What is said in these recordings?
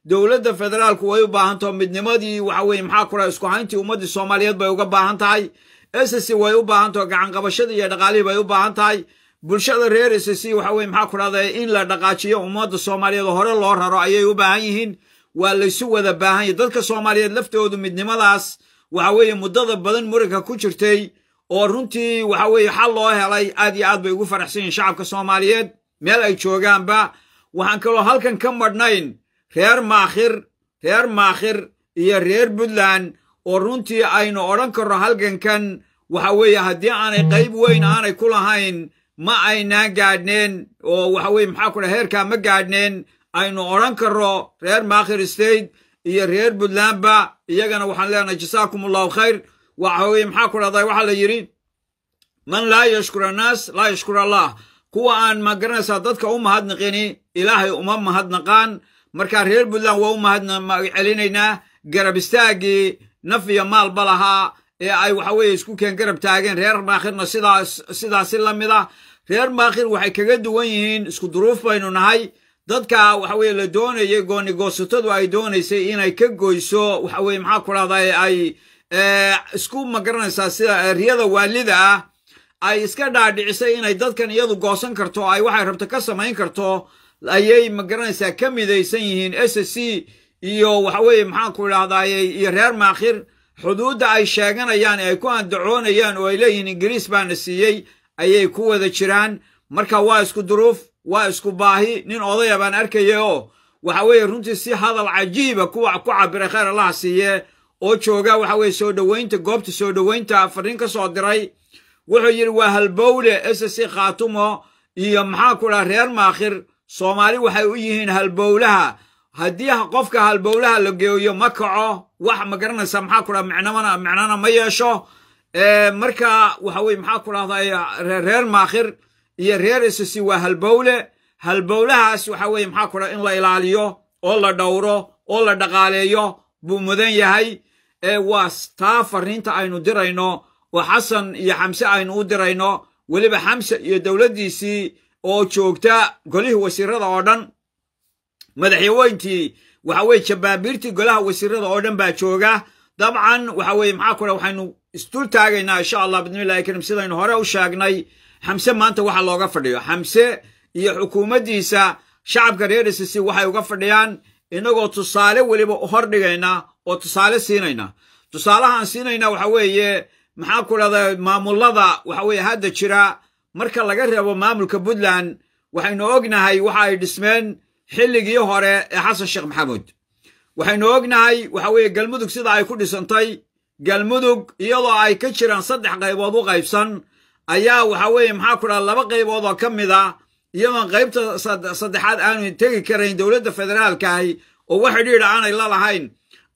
Dowladda federaalku way u baahan taho midnimadii, waxa weye maxaa ku dhaha, isku hayntii ummaddii Soomaaliyeed bay uga baahan tahay. SSC way u baahan taho gacanqabashadii iyo dhaqaalihii bay u baahan tahay. Bulshada reer SSC, waxa weye maxaa ku dhahda, in la dhaqaajiyo ummadda Soomaaliyeed oo hore loo raro ayay u baahan yihiin. Waa laysu wada baahan yahy. Dadka Soomaaliyeed laftoodu midnimadaas, waxa weeye, muddada badan muranka ku jirtay oo runtii, waxa weeye, xal loo helay, aad iyo aad bay ugu faraxsan yihiin shacabka Soomaaliyeed meel ay joogaanba. Waxaan kaloo halkan ka madhnayn reer Maakhir, reer Maakhir iyo reer Puntland, oo runtii aynu odhan karno halgankan, waxa weeye, haddii aanay qayb weyn aanay ku lahayn ma aynaan gaadhneen, oo waxa weye maxaa ku dhaha, heerkaa ma gaadhneen aynu odhan karno. Reer Maakhir State iyo reer Puntlandba iyagana waxaan leenahay jasaakum Allahu khayr. Waxa weye maxaa ku dhahday, waxaa la yidhi: "Man laa yashkur annaas laa yashkur Allah." Kuwa aan, ma garanaysaa, dadka u mahadnaqini Ilaahay uma mahadnaqaan. Marka reer Puntland waa u mahad celinaynaa garab istaaggii naf iyo maalba lahaa ee ay, waxa weeye, isku keen garab taageen. Reer Maakhirna sidaas sidaasi la mid ah. Reer Maakhir waxay kaga duwan yihiin, isku duruuf baynu nahay. Dadka, waxa weye, la doonayay, goonigoosatadu ay doonaysay inay ka goyso, waxa weye maxaa ku dhahday, ay isku, ma garanaysaa, sida riyada waalida ah ay iska dhaadhicisay inay dadkan iyadu goosan karto, ay waxay rabto ka samayn karto, ayay, ma garanaysaa, ka midaysan yihiin SSC iyo, waxa weeye maxaan ku idhahdaye, iyo reer Maakhir. Xuduudda ay sheeganayaan ee ay ku andacoonayaan oo ay leeyihiin Ingiriis baana siiyey ayay ku wada jiraan. Marka waa isku duruuf, waa isku baahi. Nin odaya baan arkaya oo, waxa weeye, runtii si hadal cajiiba kuwa ku cabiray, khayr Allah siiye, oo jooga, waxa weye, soo dhoweynta, goobta soo dhoweynta fariin ka soo diray. Wuxuu yidhi: "Waa halbowle SSC Khaatumo iyo, maxaa ku dhaha, reer Maakhir. Soomaali waxay u yihiin halbowlaha. Haddii qofka halbowlaha la geeyo ma kaco wax, ma garanaysaa, maxaa ku dhaha, micnamana micnana ma yeesho." Marka, waxa weye maxaa ku dhahday, reer Maakhir iyo reer SSC waa halbowle. Halbowlahaas, waxa weye maxaa ku dhaha, in la ilaaliyo oo la dhowro oo la dhaqaaleeyo buu mudan yahay. Waa taa fariinta aynu dirayno oo Xasan iyo Xamse aynu u dirayno, weliba Xamse iyo dowladdiisii oo joogta, golihii wasiirada oo dhan, madaxyaweyntii, waxa weye, jabaabiirtii golaha wasiirada oo dhan baa jooga. Dabcan, waxa weye maxaa ku dhaha, waxaynu isdul taagaynaa insha Allah bismillahi karim, sidaynu hore u sheegnay, Xamse maanta waxa looga fadhiyo, Xamse iyo xukuumaddiisa, shacabka reer SSC waxay uga fadhiyaan, inagoo tusaale weliba hor dhigayna oo tusaale siinayna. Tusaalahaan siinayna waxa weeye, maxaa ku dhahda, maamulada, waxa weeye, hadda jira marka laga reebo maamulka Puntland, waxaynu ognahay waxa ay dhismeen xilligii hore ee Xasan Sheekh Maxamuud. Waxaynu ognahay, waxa weeye, Galmudug sida ay ku dhisantay. Galmudug iyadoo ay ka jiraan saddex qaybood u qaybsan ayaa, waxa weeye maxaa ku dhaha, laba qaybood oo ka mid a, iyadoon qaybta saddexaad aanu tegi karayn dowladda federaalkaahi oo wax xidhiidha aanay la lahayn,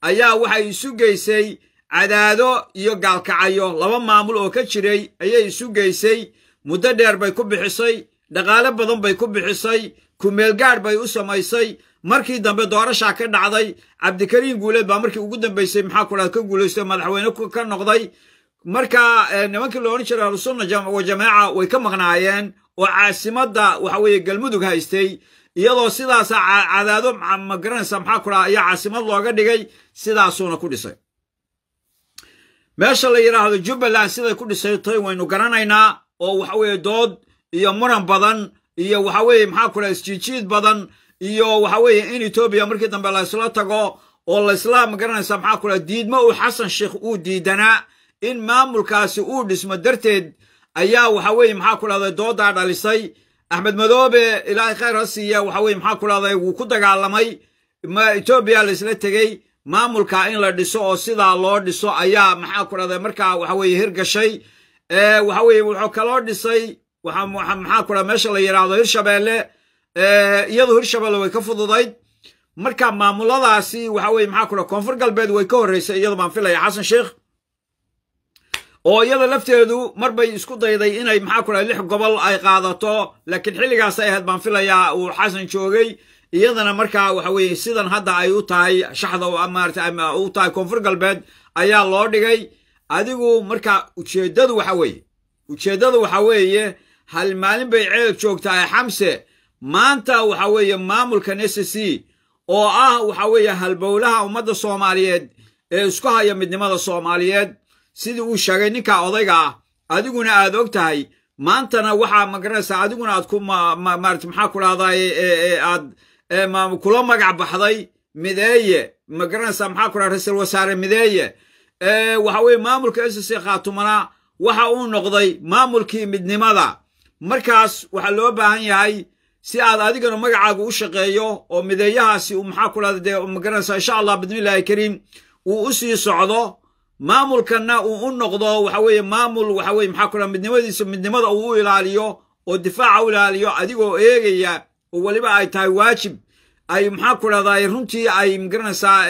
ayaa waxay isu geysay Cadaado iyo Gaalkacayo. Laba maamul oo ka jiray ayay isu geysay. Muddo dheer bay ku bixisay, dhaqaale badan bay ku bixisay, kumeelgaadh bay u samaysay. Markii dambe doorashaa ka dhacday. Cabdikariin Guuleed baa markii ugu dambeysay, maxaa ku dhaha, ka guulaystay, madaxweyne ka noqday. Marka nimankii la odhan jiray Ahlusunna wa Jamaaca way ka maqnaayeen oo caasimadda, waxa weeye, Galmudug haystay. Iyadoo sidaasa Cadaado, ma garanaysa, maxaa ku dhaha, ayaa caasimad looga dhigay, sidaasuuna ku dhisay. Meesha la yidhaahdo Jubbaland siday ku dhisaytay waynu garanaynaa, oo, waxa weeye, dood iyo muran badan iyo, waxa weeye maxaa ku dhaha, isjiijiid badan iyo, waxa weeye, in Etoobiya markii dambe la isla tago oo laysla, ma garanaysa, maxaa ku dhaha, diidmo uu Xasan Sheekh uu diidanaa in maamulkaasi uu dhismo darteed ayaa, waxa weeye maxaa ku dhahday, doodaa dhalisay. Axmed Madoobe, Ilaahay khayr ha siiya, waxa weye maxaa ku dhahday, wuu ku dagaalamay. Etoobiya laysla tegey, maamulka in la dhiso oo sidaa loo dhiso ayaa, maxaa ku dhahday, markaa, waxa weeye, hirgashay. Waxa weeye wuxuu kaloo dhisay, maxaa ku dhaha, meesha la yidhaahdo Hirshabeelle. Iyadu Hirshabeelle way ka fududayd. Marka maamuladaasi, waxa weye maxaa ku dhaha, Koonfur Galbeed way ka horreysay iyadu, baan filaya, Xasan Sheekh, oo iyada lafteedu mar bay isku dayday inay, maxaa ku dhaha, lix gobol ay qaadato, laakiin xilligaas ay ahayd baan filayaa uu Xasan joogay. Iyadana markaa, waxa weeye, sidan hadda ay u tahay shaxda maarata u tahay Koonfur Galbeed ayaa loo dhigay. Adigu marka ujeeddadu waxa weeye, hal maalin bay ceel joogtahay. Xamse maanta, waxa weeye, maamulkan SSC Oo ah waxa weeye halbowlaha ummadda Soomaaliyeed ee isku haya midnimada Soomaaliyeed, sidii uu sheegay ninka odayga ah, adiguna aad og tahay. Maantana waxaa magaranaysaa adiguna aad ku maarata maxaa ku dhahday aad kula magac baxday Mideeye, magaranaysaa maxaa ku dhaha ra-iisul wasaare Mideeye. Waxa weeye maamulka SSC Khaatumana waxa uu noqday maamulkii midnimada. Markaas waxaa loo baahan yahay si aad adigana magacaaga u shaqeeyo oo mideeyahaasi uu maxaa ku dhahda dee magaranaysaa insha Allah bismillaahi kariim uu u sii socdo, maamulkanna uu u noqdo waxa weeye maamul waxa weye maxaa ku dhaha midnimadiisa, midnimada uu u ilaaliyo oo difaaca u ilaaliyo, adigoo eegaya oo weliba ay tahay waajib ay maxaa ku dhahday runtii ay magaranaysaa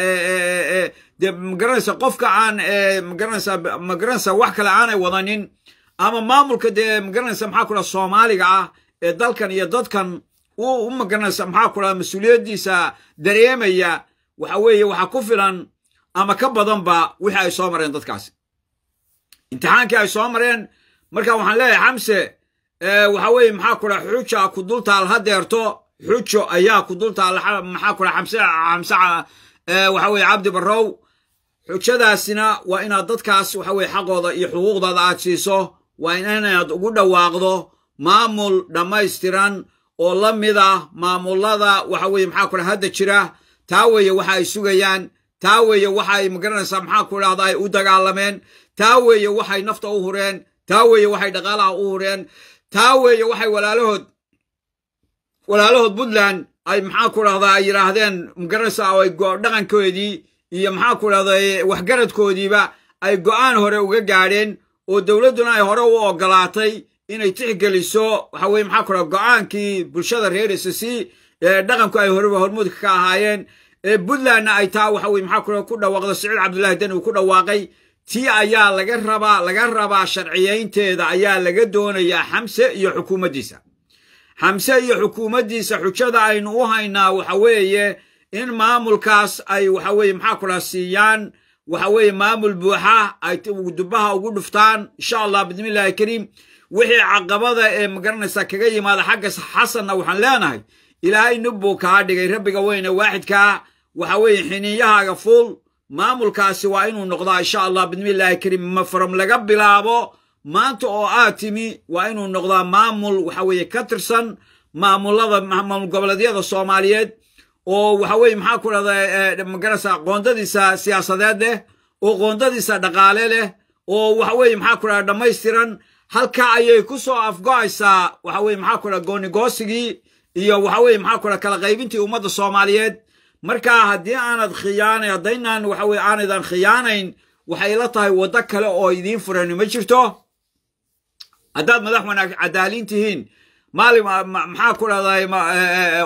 dee magaranaysaa qofka aan magaranaysaa wax kale aanay wadanin ama maamulka dee magaranaysa maxaa ku dhaha Soomaaliga ah ee dalkan iyo dadkan u magaranaysa maxaa ku dhaha mas-uuliyaddiisa dareemaya. Waxa weeye waxa ku filan ama ka badanba wixii ay soo mareen dadkaasi, imtixaankii ay soo mareen. Marka waxaan leeyahay Xamse, waxa weeye maxaa ku dhaha xuja ku dul taal hadeerto, xujo ayaa ku dul taal maxaa ku dhaha Xamse waxa weeye Cabdi Barrow. Xujadaasina waa inaad dadkaas waxa weye xaqooda iyo xuquuqdooda aad siiso, waa inaad ugu dhawaaqdo maamul dhammaystiran oo la mid ah maamulada waxa weye maxaa ku dhaha hadda jira. Taa weeye waxa ay sugayaan, taa weeye waxa ay magaranaysaa maxaa ku dhahda ay u dagaalameen, taa weeye waxay nafta u hureen, taa weeye waxay dhaqaalaha u hureen, taa weeye waxay walaalahood Puntland ay maxaa ku dhahdaa ay yidhaahdeen magaranaysaa oo ay dhaqankoodii iyo maxaa ku dhahday waxgaradkoodiiba ay go'aan hore uga gaadheen oo dowladduna ay hore u ogolaatay inay tixgeliso waxa weye maxaa ku dhaha go'aankii bulshada reer SSC ee dhaqanku ay horeba hormuudka ka ahaayeen, ee Puntlandna ay taa waxa weye maxaa ku dhaha ku dhawaaqdo Siciid Cabdullaahi Deni uu ku dhawaaqay. Tii ayaa laga rabaa sharciyeynteeda ayaa laga doonayaa Xamse iyo xukuumaddiisa. Xamse iyo xukuumaddiisa xujada aynu u haynaa waxa weeye in maamulkaas ay waxa weye maxaa ku dhaha siiyaan waxa weeye maamul buuxa, ay dubaha ugu dhuftaan insha Allah bismillahi kariim. Wixii caqabada ee magaranaysa kaga yimaada xagga Xasanna waxaan leenahay Ilaahay nubbuu kaa dhigay, rabbiga weyne waaxidkaa waxa weeye xiniiyahaaga fuul. Maamulkaasi waa inuu noqdaa insha Allah bismillahi kariim mafaram laga bilaabo maanta oo aad timi, waa inuu noqdaa maamul waxa weeye ka tirsan maamulada maamul goboleedyada Soomaaliyeed oo waxa weeye maxaa ku dhahda magaranaysa qoondadiisa siyaasadeed leh oo qoondadiisa dhaqaale leh oo waxa weeye maxaa ku dhahda dhammaystiran. Halka ayay ku soo afgo'aysaa waxa weye maxaa ku dhaha goonigoosigii iyo waxa weye maxaa ku dhaha kala qaybintii ummadda Soomaaliyeed. Marka haddii aanad khiyaanay, haddaynaan waxa weye aanaydan khiyaanayn, waxay la tahay waddo kale oo idiin furani ma jirto. Haddaad madax wanaag cadaaliin tihiin, maali maxaa ku dhahday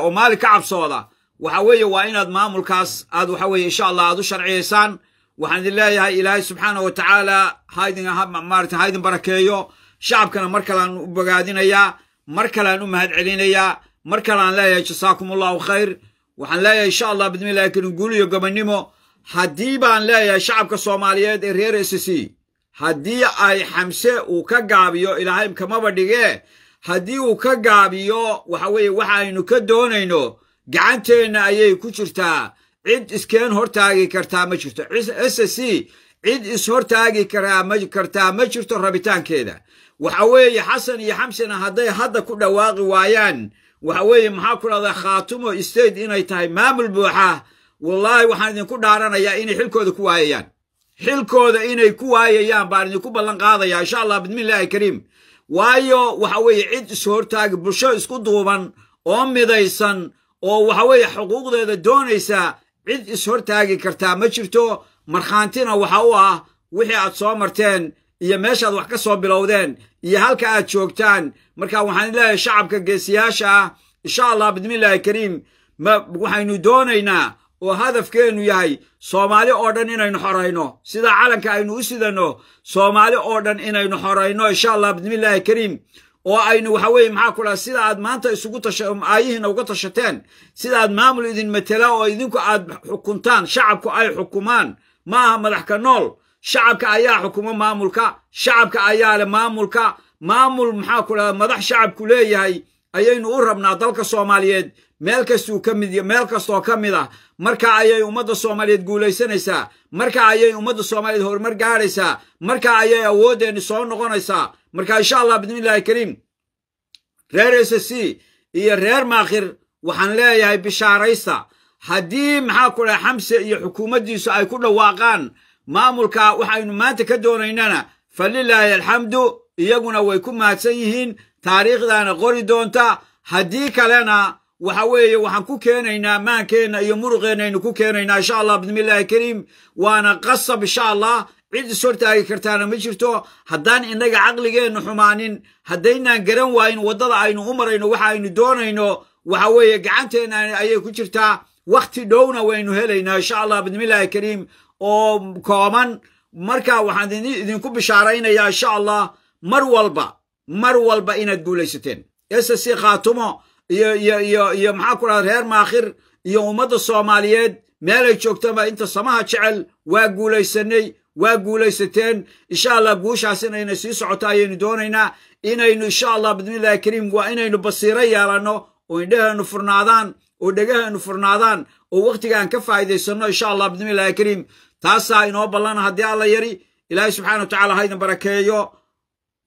oo maali ka cabsooda, waxa weeye waa inaad maamulkaas aad waxa weye insha Allah aad u sharciyaysaan. Waxaan idin leeyahay Ilaahay subxaana wa tacaala haydin maarata haydin barakeeyo. Shacabkana mar kalean u bogaadinayaa, mar kalean u mahad celinayaa, mar kalean leeyahay jasaakum Allahu khayr. Waxaan leeyahay insha Allah bismillahi karim guul iyo gobonnimo. Haddii baan leeyahay shacabka Soomaaliyeed ee reer SSC, haddii ay Xamse uu ka gaabiyo, Ilaahay kamaba dhigee, haddii uu ka gaabiyo waxa weeye waxa aynu ka doonayno gacanteenna ayay ku jirtaa. Cid iskeen hortaagi kartaa ma jirto. SSC cid is-hortaagi kartaa ma jirto rabitaankeeda. Waxa weeye Xasan iyo Xamsena hadday hadda ku dhawaaqi waayaan waxa weeye maxaa ku dhahdaa Khaatumo State inay tahay maamul buuxa, wallaahi waxaan idinku dhaaranayaa inay xilkooda ku waayayaan, xilkooda inay ku waayayaan baan idinku ballan qaadaya insha Allah bismillahi kariim. Waayo waxa weeye cid is-hortaagi, bulsho isku duuban oo midaysan oo waxa weeye xuquuqdeeda doonaysa cid is-hortaagi kartaa ma jirto. Markhaantina waxa u ah wixii aad soo marteen iyo meeshaad wax ka soo bilowdeen iyo halka aad joogtaan. Marka waxaan leeyahay shacabka geesiyaasha ah, insha Allah bismillahi kariim, waxaynu doonaynaa oo hadafkeennu yahay Soomaali oo dhan inaynu xorayno sida calanka aynu u sidanno, Soomaali oo dhan inaynu xorayno insha Allah bismillahi kariim, oo aynu waxa weeye maxaa ku dhaha sida aad maanta isugu tasha aayihiina uga tashateen, sida aad maamul idin matela oo idinku aad xukuntaan, shacabku ay xukumaan. Ma aha madax ka nool, shacabka ayaa xukuma maamulka, shacabka ayaa leh maamulka. Maamul maxaa ku dhahda madax shacabku leeyahay Ayaynu u rabnaa dalka Soomaaliyeed meel kastuu ka mid, meel kastoo ka mid ah. Marka ayay ummadda Soomaaliyeed guulaysanaysaa, marka ayay ummadda Soomaaliyeed horumar gaadhaysaa, marka ayay awooddeenni soo noqonaysaa. Marka insha Allah bismillahi kariim, reer SC iyo reer Maakhir waxaan leeyahay bishaaraysta. Haddii maxaa ku dhaha Xamse iyo xukuumaddiisu ay ku dhawaaqaan maamulka waxaynu maanta ka doonaynana, falilaahi alxamdu, iyaguna way ku mahadsan yihiin, taariikhdaana qori doonta. Haddii kalena waxa weeye waxaan ku keenaynaa maankeenna iyo muruqeenna aynu ku keenaynaa insha Allah bismillahi kariim, waana qasab insha Allah. Cid is hortaagi kartaana ma jirto haddaan innaga caqligeennu xumaanin, haddaynaan garan waayin waddada aynu u marayno waxa aynu doonayno. Waxa weeye gacanteenna ayay ku jirtaa, wakhti dhowna waynu helaynaa insha Allah bismillahi kariim oo kooban. Marka waxaan idinku bishaaraynayaa insha Allah mar walba, mar walba inaad guulaysateen SC Khaatumo iyo maxaa ku dhahda reer Maakhir iyo ummadda Soomaaliyeed meelay joogtaba inta samaha jecel. Waa guulaysanay, waa guulaysateen insha Allah. Guushaas inayna sii socoto ayaynu doonaynaa, inaynu insha Allah bismillahi kariim waa inaynu basiiro yeelanno oo indhaheenu furnaadaan oo dhegaheenu furnaadaan oo wakhtigaan ka faa'iidaysanno insha Allah bismillahi kariim. Taasaa inoo ballana haddii Alla yari. Ilaahay subxana wa tacala ha idin barakeeyo.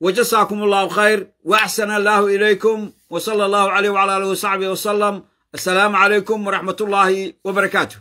وجزاكم الله خير وأحسن الله إليكم، وصلى الله عليه وعلى آله وصحبه وسلم. السلام عليكم ورحمة الله وبركاته.